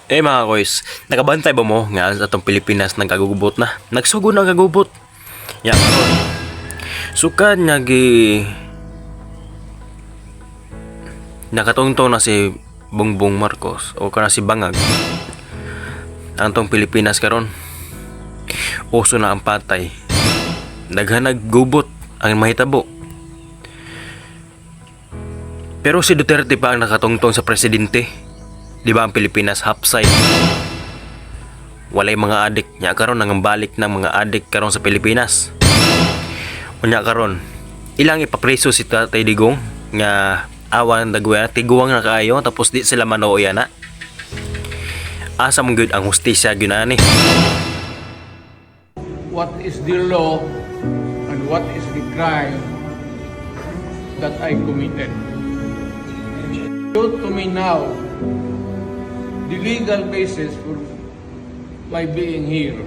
Eh, mga koys, nakabantay ba mo nga sa atong Pilipinas nagkagubot na? Nagsugod na ang kagubot. Ya, karon. Sukad nga gi nakatungtong na si Bongbong Marcos o kana si Bangag ang atong Pilipinas karon. Uso na ang patay. Daghan naggubot ang mahitabo. Pero si Duterte pa ang nakatungtong sa presidente. Di ba ang Pilipinas hapsay? Walay mga adik. Nya karon nangambalik ng mga adik karon sa Pilipinas. Unya karon, ilang ipapreso si Tatay Digong nga awan dagway, tiguang na kaayo, tapos di sila manuoy ana. Asa man gyud ang hustisya gyud ani? What is the law and what is the crime that I committed. Show to me now the legal basis for my being here.